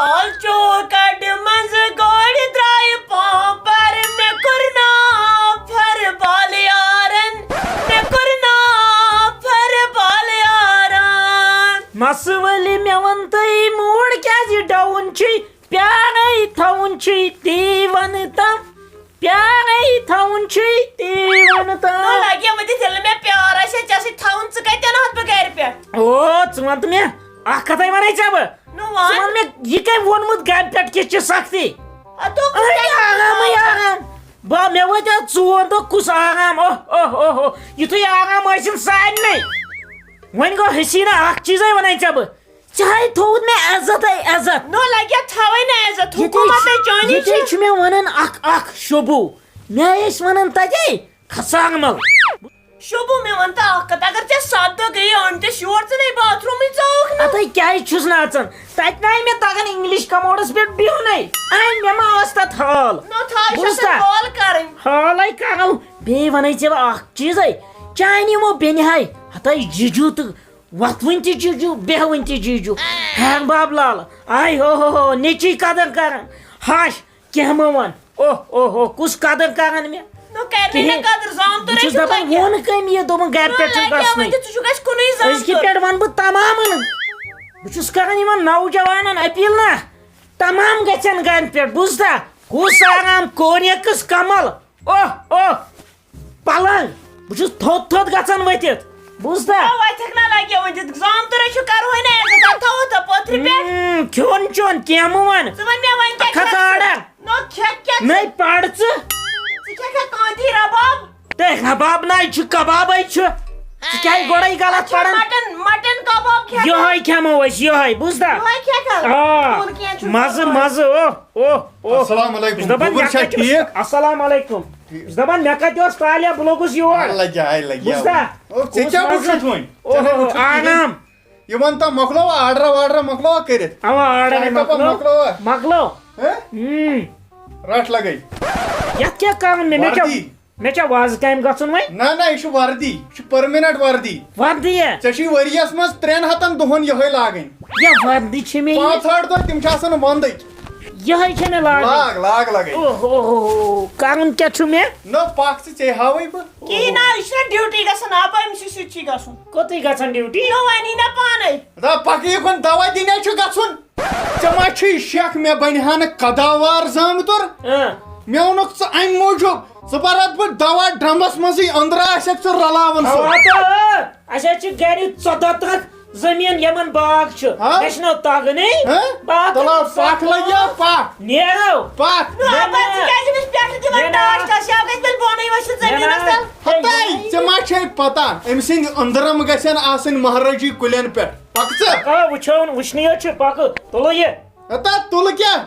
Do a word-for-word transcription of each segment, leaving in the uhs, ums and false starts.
لال چوک اڈٕ منٛزٕ گۄڈٕ درٛایہِ پامپر، مےٚ کوٚر ناو پھر بال یارن، مےٚ کوٚر ناو پھر بال یارن۔ مسہٕ ؤلۍ مےٚ وَن تہٕ موڈ کیٛازِ ڈاوُن چھُے؟ پیارے تھاوُن چھُے تی وَنہٕ تم، پیارے تھاوُن چھُے تی وَنہٕ تم۔ نو لگے وۄنۍ تہِ تیٚلہِ مےٚ پیار آسہِ ہا ژےٚ سۭتۍ تھاوُن، ژٕ کَتہِ اَنہٕ ہَتھ بہٕ گَرِ پٮ۪ٹھ؟ او، ژٕ وَن تہٕ مےٚ اَکھ کَتھَے وَنَے ژےٚ بہٕ۔ نو وَن۔ ژٕ وَن مےٚ، یہِ کٔمۍ ووٚنمُت گَرِ پٮ۪ٹھ کِژھ چھِ سختی؟ اَدٕ کُس اَے، کَتہِ آرامٕے آرام۔ با، مےٚ وٲتۍ اَتھ ژور دۄہ، کُس آرام؟ اوہ، اوہ، اوہ، اوہ۔ یُتھُے آرام ٲسِن سارنٕے۔ وۄنۍ گوٚو حسیٖنہ، اَکھ چیٖزَے وَنَے ژےٚ بہٕ۔ ژےٚ ہَے تھوٚوُتھ مےٚ عزت، ہے عزت۔ نو لگیا تھاوے نہ عزت، ییٚتے حکومت چھُ، ہے چٲنی ییٚتے چھِ۔ چھُ مےٚ وَنان اَکھ، اَکھ شوبوٗ۔ مےٚ ٲسۍ وَنان تَتے کھسان مَل۔ شوبوٗ، مےٚ وَن تہٕ اَکھ کَتھ، اگر ژےٚ سَتھ دۄہ گٔیے آمتِس یور، ژٕ نے باتھ روٗمٕے ژاوُکھ نہٕ۔ اَدٕ کیٛازِ چھُس نہٕ اَژان؟ تَتہِ نہ آے مےٚ تَگان اِنگلِش کَموڈَس پٮ۪ٹھ بِہُنٕے۔ اَے، مےٚ ما ٲس تَتھ حال؟ نو تھاو، یہِ چھَس بوٗزتھا؟ نہٕ کال کَرٕنۍ۔ حالَے کَرو۔ بیٚیہِ وَنَے ژےٚ بہٕ اَکھ چیٖزَے، چانہِ یِمو بیٚنہِ ہَے، ہَتَے جِجوٗ تہٕ وۄتھوٕنۍ تہِ جِجوٗ، بیٚہوٕنۍ تہِ جِجوٗ۔ ہین باب لال، آے ہو ہو ہو، نیٚچی قدر کران۔ ہش، کینٛہہ مہ وَن۔ اوہ، اوہ، اوہ، کُس قدر کران مےٚ؟ نو، کر مےٚ نہ کِہیٖنۍ۔ قدر، زامتُر بہٕ چھُس ہے چھُکھ دَپان، لگیا۔ ووٚن کٔمۍ یہِ؟ دوٚپُن، گرِ نو، پٮ۪ٹھ چھُکھ لگیا گژھنٕے۔ وۄنۍ تہِ، ژٕ چھُکھ اَسہِ کُنُے أزکہِ زامتُر۔ پٮ۪ٹھ وَنہٕ بہٕ تمامَن۔ بہٕ چھُس کران یِمَن نوجوانَن اپیٖل نا، تمام گژھن گرِ پٮ۪ٹھ، بوٗزتھا؟ کُس آرام، کونیکس کمل۔ اوہ، اوہ۔ پلنگ، بہٕ چھُس تھوٚد تھوٚد گژھان ؤتھِتھ، بوٗزتھا؟ نہ، وۄتھکھ نہ لگہِ وۄنۍ دِتھ زامتُر ہے چھُ کرہوے نہ عزت، اَتھ تھاوو تہٕ پٔتھرِ پٮ۪ٹھ۔ اۭں، کھیوٚن چیوٚن کینٛہہ مہٕ وَن۔ ژٕ وَن مےٚ وۄنۍ کیٛاہ کھژ کھٮ۪کھ؟ آرڈر۔ نہ، کھٮ۪کھ کیٛاہ ژٕ؟ نَے پَر ژٕ۔ ژٕ کھٮ۪کھا کانتی رباب؟ تہٕ رباب نَے چھُ، کبابے چھُ۔ ژٕ کیٛازِ گۄڈَے غلط اچھا، پَران؟ مٹن، مٹن کباب کھٮ۪کھ۔ یِہوٚے کھٮ۪مو أسۍ، یِہوٚے، بوٗزتھا؟ یِہوٚے کھٮ۪کھ؟ آ، کھیوٚن کینٛہہ چھُنہٕ مَزٕ، پَرواے۔ مَزٕ، اوہ، اوہ، اوہ۔ السلام علیکم، بہٕ چھُس دَپان، گوٚبُر مےٚ چھا کَتہِ اوس، ٹھیٖک؟ السلام علیکم۔ بہٕ چھُس دَپان، مےٚ کَتہِ اوس ٹالیا بلوگُس یور؟ اَلہٕ لَگہِ، اَلہٕ لَگہِ، بوٗزتھا؟ اَلہٕ۔ او، ژےٚ کُس کیٛاہ مَزٕ؟ وُچھُتھ وۄنۍ؟ اوہ، ژےٚ نَے وُچھُتھ کِہیٖنۍ۔ آرام۔ یہِ وَن تہٕ، مۄکلووا آرڈر واڈر مۄکلووا کٔرِتھ؟ اَوا، آرڈرٕے چاے کَپا مۄکلوو۔ مۄکلووا؟ مۄکلو۔ ہہ؟ اۭں۔ رَٹھ لَگَے۔ یَتھ کیٛاہ کَرُن مےٚ؟ مےٚ چھا، وردی۔ مےٚ چھا وازٕ کامہِ گژھُن وۄنۍ؟ نہ، نہ، یہِ چھُ وردی۔ یہِ چھُ پٔرمِننٹ وردی۔ وردی یا؟ ژےٚ چھُے ؤریَس منٛز ترٛٮ۪ن ہَتَن دۄہَن یِہوٚے لاگٕنۍ۔ یا وردی چھِ مےٚ یہِ۔ پانٛژھ ہٲٹھ دۄہ، تِم چھِ آسان وَندٕکۍ۔ یِہوٚے چھےٚ مےٚ لاگٕنۍ۔ لاگ، لاگ لَگَے۔ اوہ، اوہ، اوہ، اوہ، کَرُن کیٛاہ چھُ مےٚ؟ نہ، پَکھ ژٕ، ژےٚ ہاوَے بہٕ۔ کِہیٖنۍ نہ، یہِ چھُنہ ڈیوٹی گژھان، آ، بہٕ أمۍ سٕے سۭتۍ چھُے گژھُن۔ کوٚتٕے گژھان ڈیوٹی؟ نہ، وۄنۍ یی نہ پانَے۔ دا پَکھ یہِ کُن، دوا دِنہِ چھُ گژھُن۔ ژےٚ ما چھُے شک مےٚ بَنہِ ہا نہٕ قداوار زامتُر؟ اۭں۔ مےٚ ووٚنُکھ ژٕ اَمہِ موٗجوٗب، ژٕ بَر اَتھ بہٕ دوا ڈرٛمَس منٛزٕے أنٛدرٕ آسٮ۪کھ ژٕ رَلاوان سُہ۔ اَوا تہٕ، اَسہِ حظ چھِ گَرِ ژۄداہ ترٛکھ زٔمیٖن یِمَن باغ چھُ۔ ہا؟ مےٚ چھُنہ تَگٲنٕے۔ ہا؟ باغ تَلہ، چھُ پَکھ لَگہِ یا پَکھ۔ نیرو۔ پَکھ۔ نہ، نہ، پَتہٕ نہ۔ ژٕ کیٛازِ أمِس پٮ۪ٹھٕ دِوان نہ، نہ۔ ٹاس ٹاس؟ یہِ ہا گژھِ تیٚلہِ بۄنٕے ؤسِتھ نہ، زٔمیٖنَس نہ۔ تَل۔ ہَتَے، ژےٚ ما چھے پَتہ أمۍ سٕنٛدۍ أنٛدرَم گژھن آسٕنۍ مہرٲجی کُلٮ۪ن پٮ۪ٹھ؟ پَکھ ژٕ۔ آ، وٕچھو، وٕچھنٕے یوت چھُ، پَکہٕ، تُلو یہِ۔ ہتا تُل کیٛاہ؟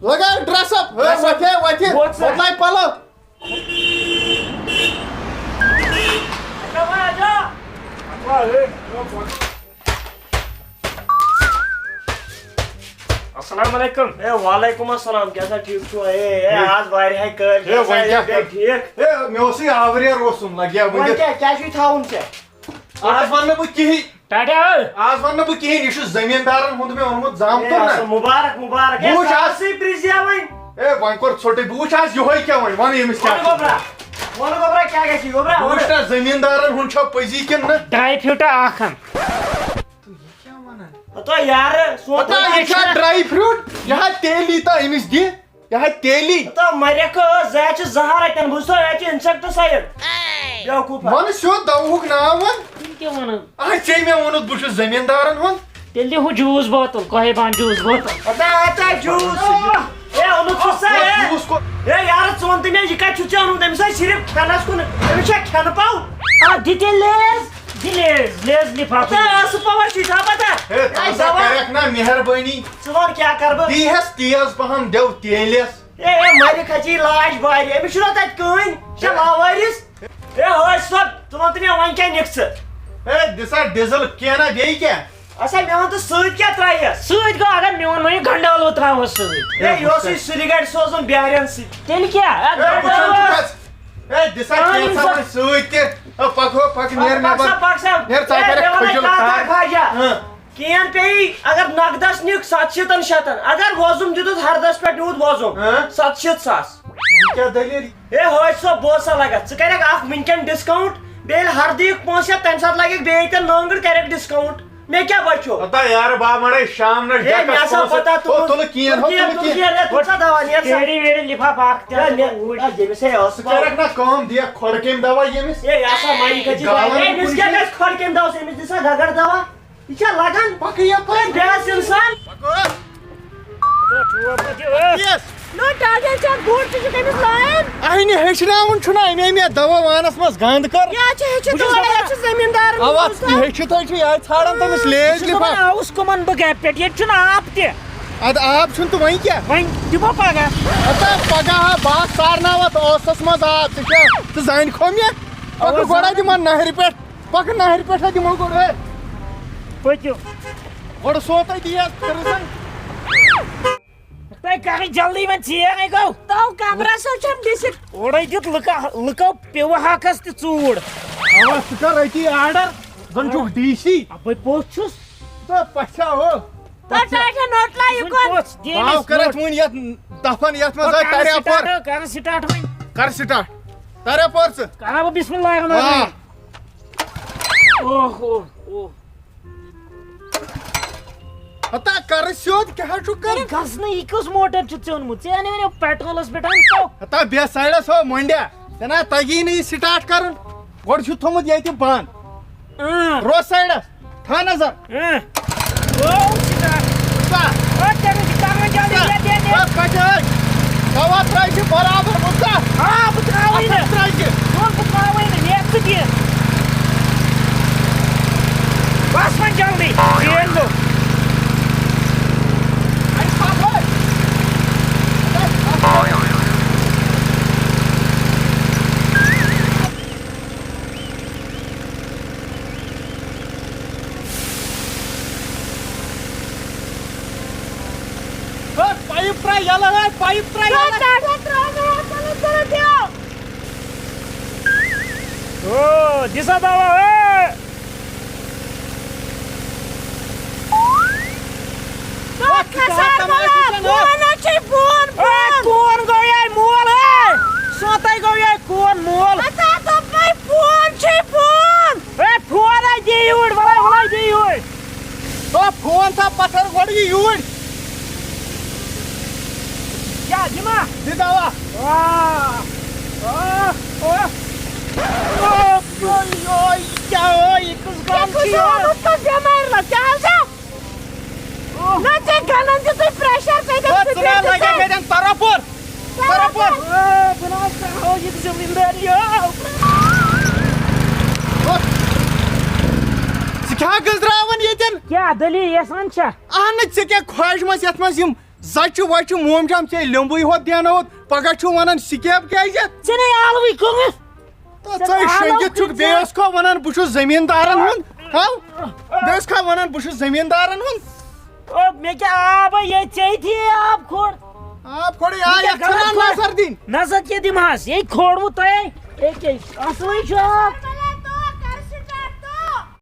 لگاو dress up۔ ہے، dress up۔ وۄتھے، وۄتھے۔ وۄتھ سا۔ بدلاے پلو۔ السلام علیکم۔ ہے، وعلیکم السلام۔ کیٛاہ سا ٹھیٖک چھُوا؟ ہے، ہے، ہے۔ آز واریاہے کٲلۍ۔ ہے، کیٛاہ سا وۄنۍ یہِ کیٛاہ؟ بیٚیہِ ٹھیٖک؟ ہے، مےٚ اوسُے آوریر اوسُم، لگیا وۄنۍ وٕنہِ۔ کیٛاہ، کیٛاہ چھُے تھاوُن ژےٚ؟ آز وَنہٕ نہٕ بہٕ کِہیٖنۍ۔ ٹاٹا۔ آز وَنہٕ نہٕ بہٕ کِہیٖنۍ، یہِ چھُ زٔمیٖندارَن ہُنٛد مےٚ اوٚنمُت زامتُر ہے، نہ۔ اَصٕل، مُبارک، مُبارک۔ ہے، بہٕ وٕچھ آز۔ ساسٕے پرٛزِ ہا وۄنۍ۔ ہے، وۄنۍ کوٚر ژھوٚٹٕے، بہٕ وٕچھ آز یِہوٚے کیٛاہ وۄنۍ، وَن ییٚمِس کیٛاہ وَن چھُ۔ گوٚبرا، وَن گوٚبرا، کیٛاہ گژھِ یوٚبرا؟ بہٕ وٕچھ نہ زٔمیٖندارَن ہُنٛد چھا پٔزی کِنہٕ نہ۔ ڈرٛاے فرٛوٗٹا اَکھ ہَن۔ تہٕ یہِ کیٛاہ وَنان؟ ہَتو یارٕ، سون پَتہ پٔزی یہِ چھا چھُنہ۔ Dry fruit? یہِ ہا تیلی تہٕ أمِس دِ۔ یہِ ہا تیلی۔ تہٕ مَرٮ۪کھ ٲس، زِ اَتہِ چھِ زَہر اَتٮ۪ن، بوٗزتھا، اَتہِ چھِ insecticide۔ بیوقوٗفا۔ وَن سیوٚد دَوہُک ناو وَن۔ تِم کیٛاہ وَنان؟ اَتھ ژےٚ مےٚ ووٚنُتھ بہٕ چھُس زٔمیٖندارَن ہُنٛد۔ تیٚلہِ دِ ہُہ juice بوتل، کۄہے بان juice بوتل۔ ہتا، ہتا، juice۔ ہے، اوٚنُتھ چھُ سا، ہے۔ Juice کوٚر۔ ہے، یارٕ، ژٕ وَن تہٕ مےٚ، یہِ کَتہِ چھُتھ ژےٚ اوٚنمُت؟ أمِس آسہِ صرف کھٮ۪نَس کُن، أمِس چھا کھٮ۪نہٕ پَو؟ آ، دِ تیٚلہِ Lays، دِ Lays، Lays لِفافہٕ۔ ہتا، ٲسہٕ پَوا چھُے تھاوان پَتہ؟ ہے، ہے، ژٕ ہسا دَوا۔ کَرَکھ نا مہربٲنی۔ ژٕ وَن کیٛاہ کَرٕ بہٕ؟ بیٚیہِ ہٮ۪س تیز پَہَم دٮ۪و تیلِس۔ اے، اے، مَرِ کھژی لاش بارِ، أمِس چھُنہ تَتہِ کٕہٕنۍ، چھےٚ ہے۔ لاوٲرِس۔ اے، حٲج صٲب، ژٕ وَن تہٕ مےٚ وۄنۍ کیٛاہ نِکھ ژٕ؟ ہے، دِ سا ڈِزَل کینٛہہ نہ، بیٚیہِ کیٛاہ؟ اچھا، مےٚ وَن تہٕ سۭتۍ کیٛاہ ترٛایَس؟ سۭتۍ گوٚو، اگر میون وۄنۍ گنڈالو ترٛاوَس سۭتۍ۔ ہے، یہِ اوسُے سُلہِ گاڑِ سوزُن بیٛارٮ۪ن سۭتۍ۔ تیٚلہِ کیٛاہ؟ اے، وٕچھان چھُکھ حظ۔ اے، دِ سا اَہَن کینٛژھا سا۔ وۄنۍ سۭتۍ تہِ۔ اے، پَکھ ہو، پَکھ، نیر پَکھ سا، نٮ۪بَر۔ پَکھ سا۔ نیر، ژٕ ہا اے، کَرَکھ مےٚ وَنَے خٔجِل۔ کَتھ اَکھ حاجا۔ ہاں۔ کین پیٚیہِ اگر نقدس نِکھ ستشیٖتن شتن، اگر وۄزُم دیُتُتھ ہردس پٮ۪ٹھ نیوٗتھ وۄزُم ہاں؟ ستشیٖتھ ساس۔ یہِ کیٛاہ دٔلیٖل؟ ہے حٲج صٲب، بوز سا لگس، ژٕ کرکھ اکھ وٕنکٮ۪ن ڈسکاونٹ، بیٚیہِ ییٚلہِ ہردٕ یِکھ پونٛسہٕ ہٮ۪تھ، تمہِ ساتہٕ لگکھ بیٚیہِ تیٚلہِ نٲنٛگٕر، کرکھ ڈسکاونٹ۔ مےٚ کیٛاہ بچو؟ ہتا یارٕ با مڑے شام نش ہے، ڈیکس مےٚ ہسا پونٛسہٕ۔ پتہ او، تُلُن۔ تُلہٕ کینٛہہ، ہو، تُلہٕ کینٛہہ، تُلہٕ کینٛہہ۔ کینٛہہ، ہے، تُل سا دوا، نیر سا۔ پیڑی ویڑی لفاف اکھ تہِ ہے، ہسا نیر، اوٗرۍ۔ آ، ییٚمِس ہے ٲسٕکھ ژٕ کرکھ نا کٲم، دِیکھ کھۄڈٕ کیٚمۍ دوا ییٚمِس۔ ہے، یہِ ہسا مَرِ کھٔژی۔ گاوَن ہے، أمِس کُنہِ کیٛاہ جایہِ۔ گژھِ کھۄڈٕ کیٚمۍ دوا؟ أمِس دِ سا گگر دوا۔ یہِ چھا لگان؟ پکہٕ یپٲرۍ۔ ہے، بیٚہہ حظ انسان۔ پکہٕ۔ Yes۔ نو ٹاٹھٮ۪ن چھا بوٗٹ تہِ چھُکھ أمِس لایان؟ اہنہِ ہیٚچھناوُن چھُنہ أمۍ، أمۍ یَتھ دوا وانَس منٛز گنٛد کٔر۔ یہِ حظ چھِ ہیٚچھِتھ بہٕ چھُس تورے، دَپان، یہِ چھُ زٔمیٖندارَن اَوا، ہُنٛد یہِ ہیٚچھِتھ حظ چھُ یہِ حظ ژھانٛڈان تٔمِس بہٕ لیج چھُس دَپان، لِفاف۔ آوُس کٕمَن بہٕ گَرِ پٮ۪ٹھ، ییٚتہِ چھُنہٕ آب تہِ۔ اَدٕ آب چھُنہٕ تہٕ وۄنۍ کیٛاہ؟ وۄنۍ دِمو پَگاہ۔ ہَتا پَگاہ ہا بہٕ آسہٕ سارناوَتھ ٲسَس منٛز آب، ژٕ کیٛاہ، ژٕ زَنہِ کھوٚم یہِ؟ پَکہٕ اَوا، گۄڈَے زَنہِ۔ دِمَن نہرِ پٮ۪ٹھ، پَکہٕ نہرِ پٮ۪ٹھ ہا دِمو گۄڈَے۔ پٔکِو۔ گۄڈٕ سونٛتَے دِیَس پھِرٕ زَنہِ۔ تۄہہِ کَرٕنۍ جلدی وۄنۍ ژیر ہے گوٚو۔ تو کمرس حظ چھم ڈِسِک۔ اورَے دیُت لُکا-، لُکو پیوٚو حقس تہِ ژوٗر۔ اَوا، ژٕ کر أتی آرڈر، زن چھُکھ ڈی سی۔ اَپٲرۍ پوٚژھ چھُس۔ تہٕ پَژھیٛا ہو؟ تو ٹاٹھے نوٹ لا یہِ وۄنۍ کۄس؟ پوٚژھ دِ باو أمِس کر نوٹ۔ اَتھ وۄنۍ یَتھ دفن یَتھ منٛز تو آے کر تَرِ اَپٲر۔ سٹارٹ، کر سٹارٹ وۄنۍ۔ کر سٹارٹ۔ تَرِ اَپٲر ژٕ۔ کرا بہٕ بسم اللہ الرحمن آ۔ الرحیم۔ اوہ، اوہ، اوہ۔ ہتا کر سیوٚد، کیٛاہ چھُکھ کران؟ ہے، گژھ نہٕ، یہِ کُس موٹر چھُتھ ژےٚ اوٚنمُت؟ ژےٚ اَنے وۄنۍ پیٹرولس پٮ۪ٹھ اَن تو۔ ہتا بیٚہہ سایڈس ہو مۄنڈیا، ژےٚ نا تگی نہٕ یہِ سٹارٹ کرُن۔ گۄڈٕ چھُ تھوٚمُت ییٚتہِ بنٛد۔ اۭں۔ روز سایڈس، تھاو نظر۔ اۭں۔ او، سٹارٹ۔ وٕچھوا؟ او، تٔمِس چھِ کران جلدی، وٕچھوا؟ دے، دے، دے۔ او، کتہِ ٲسۍ؟ دوا ترٛٲوزِ برابر، بوٗزتھا؟ آ، بہٕ ترٛاوَے اَتھ نہٕ۔ ترٛٲوزِ۔ وَل، بہٕ ترٛاوَے نہٕ، نیرٕ ژٕ دِ۔ بس وۄنۍ جلدی، ژیر گوٚو۔ اَسہِ کھال وۄنۍ۔ ہے، پایپ ترٛاو یَلہٕ، ہے، پایپ ترٛاو یَلہٕ۔ ٹاٹا ترٛاو مےٚ اَتھ منٛز ژٕ رٔٹِو۔ او، دِ سا دوا، او۔ ٹاٹا کھسان تماشہٕ مطلب، چھُنہٕ۔ فون حظ چھُے فون، اے، فون۔ فون گوٚو یے مول، اے۔ سونٛتَے گوٚو یے فون مول۔ ہتا دوٚپمَے فون چھُے فون۔ اے، فون ہا دِ یوٗرۍ، وَلَے، وَلَے دِ یوٗرۍ۔ تو فون تھاو پتھر گۄڈٕ یہِ یوٗرۍ۔ کیٛاہ دِما؟ دِ دوا۔ آ، آ، آ۔ او، یو، یو، یہِ کیٛاہ ہو، یہِ کُس غم چھُ یہِ؟ آمُت کَتھ بٮ۪مارِ منٛز؟ کیٛاہ حظ چھُ؟ نہ، ژےٚ گَنَن دیُتُے پرٛیشَر، ژےٚ او، دِتُے ژٕ نہ لَگے مےٚ دٮ۪ن طرفُر۔ برابر۔ اے، بہٕ نہ حظ کرہو یہِ زٔمیٖندٲری، او۔ ژٕ کیٛاہ گٔنٛزراوان ییٚتٮ۪ن؟ کیٛاہ دٔلیٖل یَژھان چھا؟ اہن ژےٚ کیٛاہ خواہش منٛز یَتھ منٛز یِم زَچہِ وَچہِ مومجام ژےٚ لیوٚمبُے ہوت دینووُت، پَگاہ چھُ وَنان سِکیب کیٛازِ؟ ژےٚ نے آلوٕے کٕنٛگٕس۔ تہٕ ژٕ ژَے آلو شٔنٛگِتھ چھُکھ کٕنٛگٕس۔ بیٚیہِ ٲس کھا وَنان بہٕ چھُس زٔمیٖندارَن ہُنٛد، ہاو؟ بیٚیہِ ٲس کھا وَنان بہٕ چھُس زٔمیٖندارَن ہُنٛد۔ او، مےٚ کیٛاہ آب ہے، ییٚتہِ ژےٚ تھی آب کھوٚڑ۔ آب کھوٚڑٕے، آ، مےٚ کیٛاہ یَتھ ژھٕنان غلط کوٚر؟ نظر دِنۍ۔ نظر کیٛاہ دِمہٕ ہَس؟ یے کھوٚڑمُت تۄہہِ۔ یے کیٛاہ؟ اَصلٕے چھُ آب۔